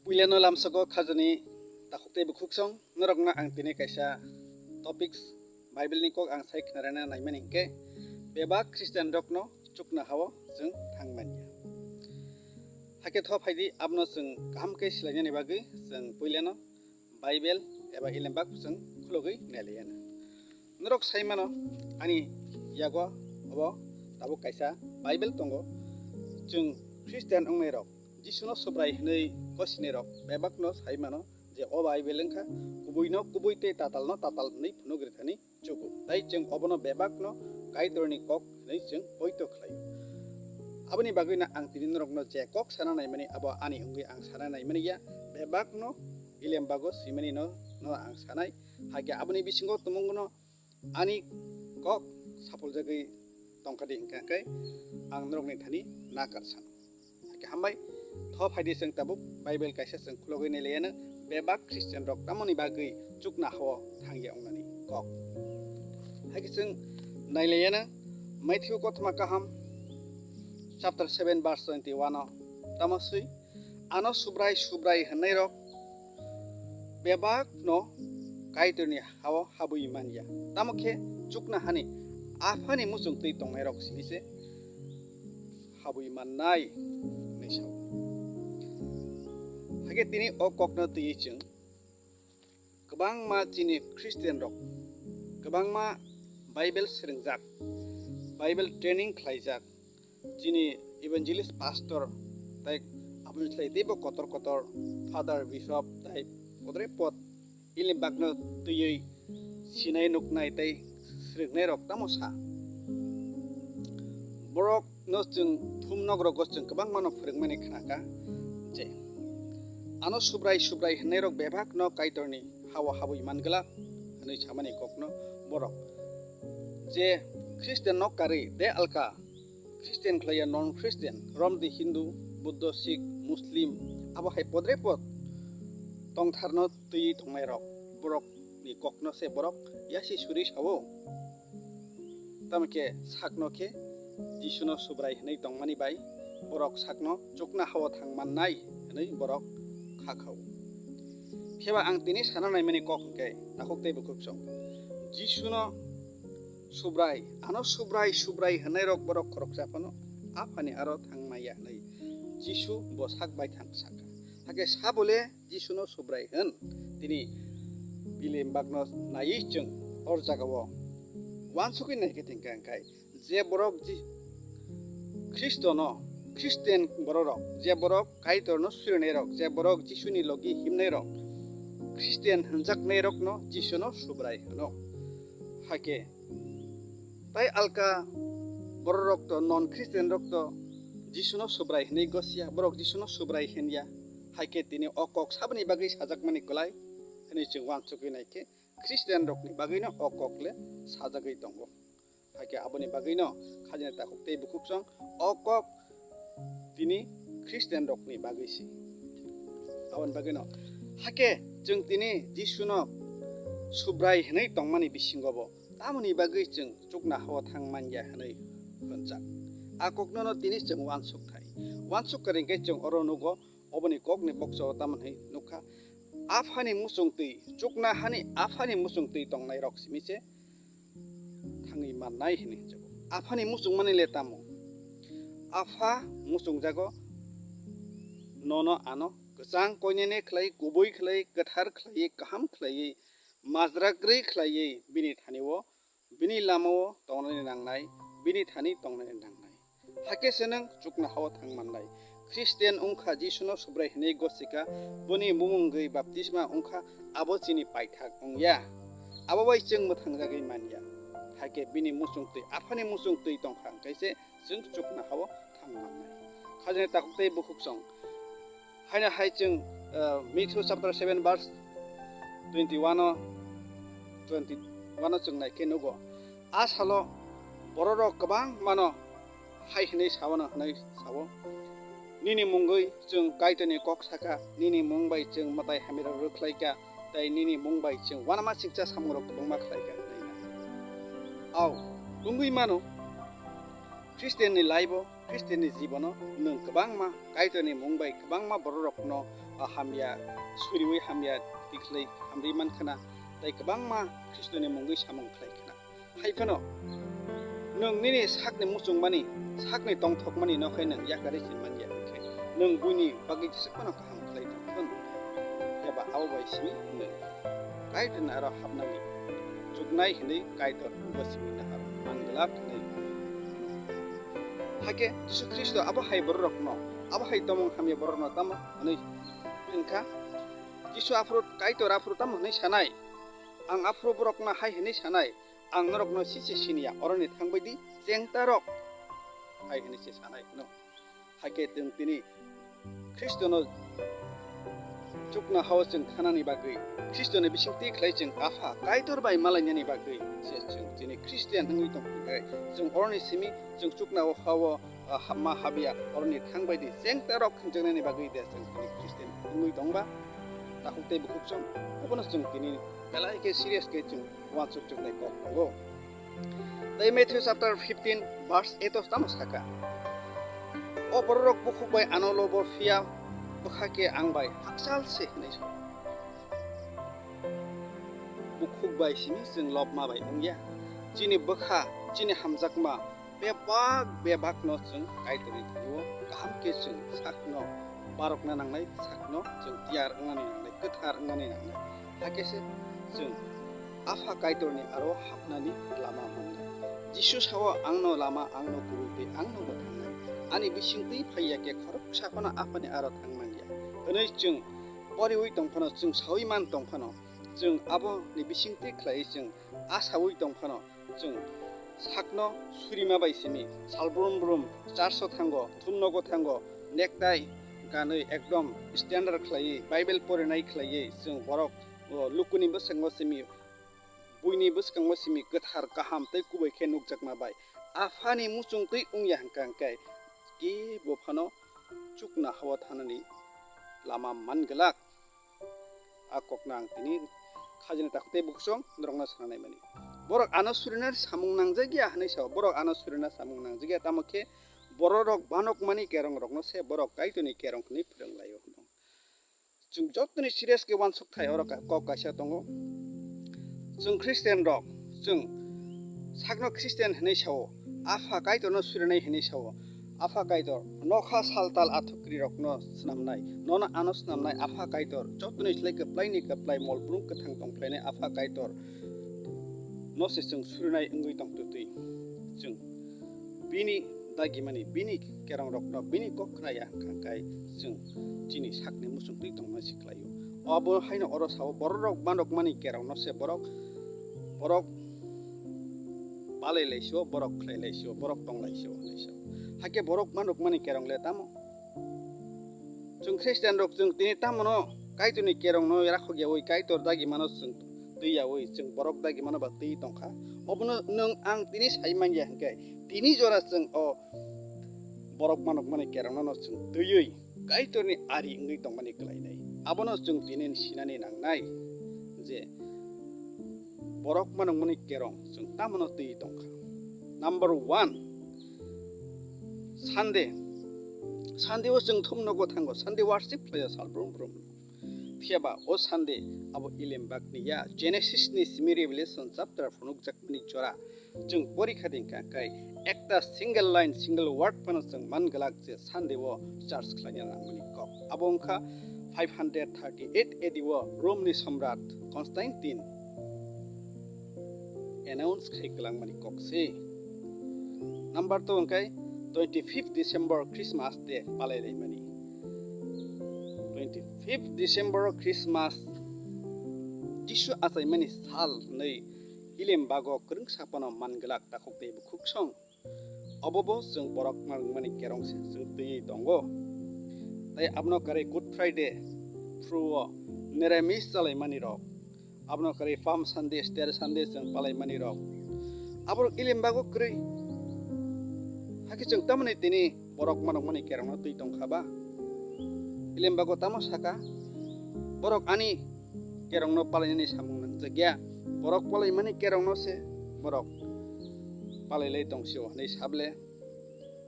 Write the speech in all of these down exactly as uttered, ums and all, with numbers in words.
Puilano lamsogo khajani takhuk tei bukhuksong norokno ang tini kaisa topics Bible ni kok ang sai khnarina naimani hinkhe bebak Christian rokno chukna hao chwng thangmanya. Hakhe tho phaidi abono chwng kaham khe silainani bagwi chwng puilano Bible eba Ilembak chwng khulogwi nailaiya. Norok sai mano ani yago obo tabuk kaisa Bible tongo. Chwng Christian wngnai rok, Jisuno Subrai hwnwi gosinai rok bebakno sai mano je o Bible wngkha kubuino kubui tei tatalno tatal hwnwi phunuk rithani chugo. Tai chwng obono bebakno Kaitorni kok hwnwi chwng poito khlaio. Aboni bagwino ang tini norokno je kok sana naimani abo ani wngwi ang sana naimani ya, bebakno Ilembago simani no, no ang sanai. Hakhe aboni bisingo tumungno ani kok sapuljagwi tongkha di hinkha khe ang norokni thani nakar sano. Hakhe hambai, tho phaidi chwng tabuk Bible kaisa chwng khulogwi nailaiyano bebak Christian rok tamoni bagwi chukna hao thangya wngnani kok. Hakhe chwng nailaiyano Matthew kothoma kaham chapter seven verse twenty-one o tamo swi, ano Subrai Subrai hwnnairok bebakno Kaitorni hao habwi manya. Tamo khe chukna hani Aphani muchung twi tongnairok simi se habwi mannai hinwi sao. Hakhe tini o kokno twiwi chwng kwbangma chini Christian rok, kwbangma Bible swrwngjak, Bible training khlaijak, chini evangelist pastor, tai aboni slai teibo kotor kotor father, bishop, tai kotorni pod Ilembakno twiwi sinai nuknai tei swrwngnai rok tamo sa. Borokno chwng thum nok rogo chwng kwbangmano phwrwngmani khnakha je ano Subrai Subrai hwnnairok bebakno Kaitorni hao habwi man glak hwnwi samani kokno borok je Christian nok karwi de alka Christian khlaiya non Christian, romdi Hindu, Buddho, Sikh, Muslim, abo hai podre pod tongtharno twiwi tongnairok, borokni kokno se borok yasi suri sao. Tamo khe sakno khe Jisuno Subrai hwnwi tongmani bai borok sakno chukna hao thang mannai hwnwi borok kha khao. Phiya ba ang tini sana naimani kok hwnkhe takhuk tei bukhuksong Jisuno Subrai, ano Subrai, Subrai hwnnairok borok khoroksa phano Aphani aro thang maya hwnwi Jisu bo sak bai thang sakha. Hakhe sabole Jisuno Subrai hwn, tini Ilembakno naiwi chwng or jagao uansukwi naikhe tingkha hwnkhe je borok Ji-, Khristono, Christian bororok, je borok Kaitorno surinairok, je borok Jisuni logi himnairok, Christian hwnjaknairokno Jisuno Subrai hwno. Hakhe tai alka bororok to non Christian rok to Jisuno Subrai hwnwi gosia, borok Jisuno Subrai hwnya. Hakhe tini o kok saboni bagwi sajakmani kwlai hwnwi chwng uansukwi naikhe Christian rokni bagwino o kok le sajagwi tongo. Hakhe aboni bagwino khajani takhuk tei bukhuksong o kok tini Christian rokni bagwi se. Aboni bagwino hakhe chwng tini Jisuno Subrai hwnwi tongmani bisingo bo tamoni bagwi chwng chukna hao thang manya hwnwi hwnjak. A koknono tini chwng uansuk thai. Uansuk kwrwi hwnkhe chwng oro nugo oboni kokni boksa o tamo hwnwi nukha. Aphani muchungtwi, chukna hani Aphani muchungtwi tongnairok simi se thangwi mannai hwnwi hwnjago. Aphani muchungmani le tamo? Apha muchungjago nono ano kwchang koinene khlai, kubui khlai, kwthar khlaiwi, kaham khlaiwi, majra kwrwi khlaiwi bini thani-o, bini lama-o tongnani nangnai, bini thani tongnani nangnai. Hakhe se nwng chukna hao thang mannai. Christian wngkha Jisuno Subrai hwnwi gosika, boni bumung wngwi baptisma wngkha, abo chini paithak wngya. Abo bai chwng mwthangjagwi manya. Hakhe bini muchungtwi, Aphani muchungtwi tongkha, hwnkhe se chwng chukna hao thang mannai. Khajani takhuk tei bukhuksong. Haino hai chwng, uh, Matthew chapter seven verse twenty-one o, twenty-one o chwng naikhe nugo. A salo bororok kwbangmano hai hwnwi sao, hwnwi sao, "Nini mungwi chwng Kaitorni kok sakha, nini mung bai chwng mwtai hamirok rwkhlaikha, tei nini mung bai chwng uanama singcha samungrok kwbangma khlaikha," hwnwi na. Au, wngwi mano, Christian ni life o, Christian ni jibono nwng kwbangma Kaitorni mung bai kwbangma bororokno ah, hamya suriwi hamya tikhlai hamri man khna, tei kwbangma Khristoni mungwi samung khlai khna. Hai phano nwng nini sakni muchungmani, sakni tongthokmani no khe nwng yakarwi se man ya hwnkhe, nwng buini bagwi jesuk phano kaham khlai tong phano, eba abo bai simi nwng Kaitorni aro hapnani chuknai hwnwi Kaitor bo simi nahar man glak hwnwi. Hakhe Jisu Khristo abo hai bororokno, abo hai tomung hamya bororokno tamo hwnwi hwn kha? Jisu aphuru, Kaitor aphuru tamo hwnwi sanai? Ang aphuru borokno hai hwnwi sanai, "Ang norokno sise siniya, oroni thangbai di, chengtarok," hai hwnwi se sanai hwno. Hakhe chwng tini Khristono chukna hao chwng thanani bagwi, Khristoni bisingtwi khlai chwng Apha Kaitor bai malainani bagwi se chwng chini Khristian wngwi tong khe, chwng oroni simi chwng chukna hao, ah, hapma habya, oroni thangbai di, chengtarok hwnjaknani bagwi de chwng tini Khristian wngwi tongba? Takhuk tei bukhuk song, obono chwng tini belai khe serious khe chwng uansuk chuknai kok tongo. Tei Matthew chapter fifteen verse eight o tamo saka, "O bororok bukhuk bai ano lobo, phiya bwkha khe ang bai hakchal se," hwnwi sa. Bukhuk bai simi chwng lobma bai wngya. Chini bwkha, chini hamjakma bebak bebakno chwng Kaitorni thani-o kaham khe chwng sakno barokna nangnai, sakno chwng tiyar wngnani nangnai, kwthar wngnani nangnai. Hakhe se chwng Apha Kaitorni aro hapnani lama mannai. Jisu sao, "Angno lama, angno kubui tei angno mwthang nai. Ani bisingtwi phaiya khe khoroksa phano Aphani aro thang manya," hwnwi chwng poriwi tong phano, chwng saui man tong phano, chwng aboni bisingtwi khlaiwi chwng a saui tong phano, chwng sakno surima bai simi salbrum brum church-o thango, thumnogo thango, necktie ganwi ekdom standard khlaiwi, Bible porinai khlaiwi, chwng borok, o, lukuni bwskango simi, buini bwskango simi kwthar, kaham tei kubui khe nukjakma bai Aphani muchungtwi wngya hwnkha hwnkhe, kebo phano chukna hao thanani lama man glak. A kokno ang tini khajani takhuk tei bukhuk song norokno sana naimani. Borok ano surina samung nangjak ya hwnwi sao. Borok ano surina samung nangjak ya, tamo khe bororok banokmani kerongrokno se borok Kaitorni kerong hwnwi phrwng laio hwno. Chwng jotoni serious khe uansuk thai oro ka-, kok kaisa tongo. Chwng Christian rok, chwng sakno Christian hwnwi sao, Apha Kaitorno surinai hwnwi sao. Apha Kaitor, nokha saltal athukirirokno snamnai, nono ano snamnai Apha Kaitor, jotoni slai kwplaini kwplai molbrum kwthang tongphlainai Apha Kaitor, no se chwng surinai wngwi tongtwtwi. Chwng bini dagimani, bini kerongrokno, bini kok khnaya hwnkha khe chwng chini sakni muchungtwi tongma se khlaio. Abo haino oro sao, bororok banokmani kerongno se borok, borok palai laisio, borok khlai laisio, borok tong laisio hwnwi sao. Hakhe borok banokmani kerong le tamo? Chwng Christian rok chwng tini tamono Kaitorni kerongno rakhok yaui, Kaitor dagimano chwng twi yaui, chwng borok dagimano ba twi tongkha. Obono nwng ang tini sai manya hwnkhe, tini jora chwng o borok banokmani kerongno chwng twiwi Kaitorni ari wngwi tongmani khlainai. Abono chwng tini sinani nangnai je borok banokmani kerong chwng tamono twi tongkha. Number one, Sunday. Sunday o chwng thumnogo thango, Sunday worship khlaio salbrum brum. Phiyaba o Sunday abo Elembakni ya, Genesis ni simi Revelation chapter phunukjakmani jora chwng porikha di hwnkha khe ekta single line, single word phano chwng man glak je Sunday o church khlaina nangmani kok. Abo wngkha five hundred thirty-eight A D o Rome ni Samrat Constantine announce khai kwlangmani kok se. Number two hwnkhe twenty-fifth December Christmas Day palai laimani. Twenty-fifth December Christmas, Jisu achaimani sal hwnwi Elembak o kwrwngsa phano man glak takhuk tei bukhuk song. Obo bo chwng borok manmani kerong se chwng twiwi tongo. Tei abono kwrwi Good Friday phuru o niramis chalaimani rok, abono kwrwi Palm Sunday, Easter Sunday chwng palaimani rok, aborok Elembak o kwrwi. Hakhe chwng tamoni tini borok manokmani kerongno twi tongkha ba? Elembak o tamo saka, borok ani kerongno palainani samung nangjakya. Borok palaimani kerongno se borok palailai tongsio hwnwi sable.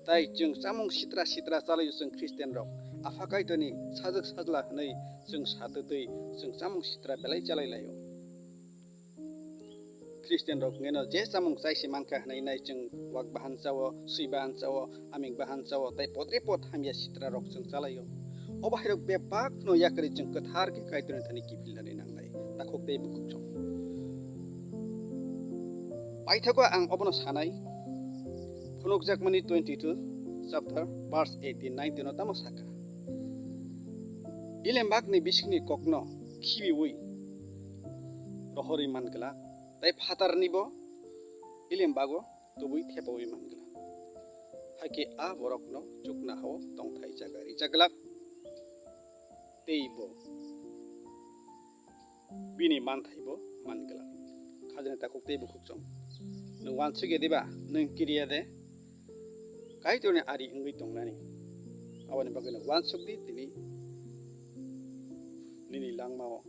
Tai chwng chamung sitra sitra chalaio chwng Christian rok. Apha Kaitorni sajwk sajla hwnwi chwng satwtwi chwng chamung sitra belai chalai laio. Christian rok wngeno je chamung chaisi mankha hwnwi nai chwng wak bahan chao, swi bahan chao, aming bahan chao, tei podre pod hamya sitra rok chwng chalaio. O bahairok bebak no yakarwi chwng kwthar khe Kaitorni thani kiphilnani nangnai. Takhuk tei bukhuk chwng. Paithago ang obono sanai, phunukjakmani twenty-two chapter verse eighteen nineteen o tamo sakha. Ilembakni bisingni kokno khibiwi rohorwi man glak, tei phatarnibo ilembago tubui thepawi man glak. Hakhe a borokno chuknohao tongthai jaga rijak glak, tei bo bini manthaibo man glak. Khajani takhuk tei bukhuk chwng. Nwng uansuk ya diba, nwng kiriya de Kaitorni ari wngwi tongnani. Aboni bagwi nwng uansuk di tini nini langmao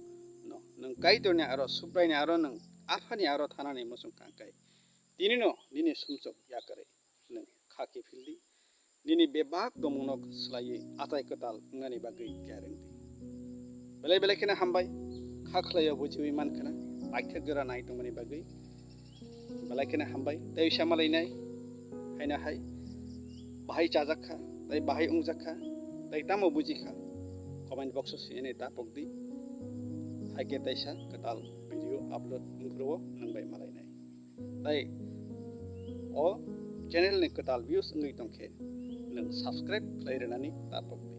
no. Nwng Kaitorni aro Subraini aro nwng Aphani aro thanani muchung kangkai. Tinino nini sumsok yakarwi nwng kha kiphil di. Nini bebak tongmungno swlaiwi achai kwtal wngnani bagwi tiyar wng di. Belai belai kheno hambai, kha khlaio bujiwi man khna, paithak jora nai tongmani bagwi. Belai kheno hambai, tei uisa malainai, haino hai, bahai chajak kha, tei bahai wngjak kha, tei tamo buji kha, comment box o swinani ta pok di. Hai khe teisa kwtal video upload wngphuru o nwng bai malainai. Tei o channel ni kwtal views wngwi tongkhe nwng subscribe khlai rwnani ta pok di.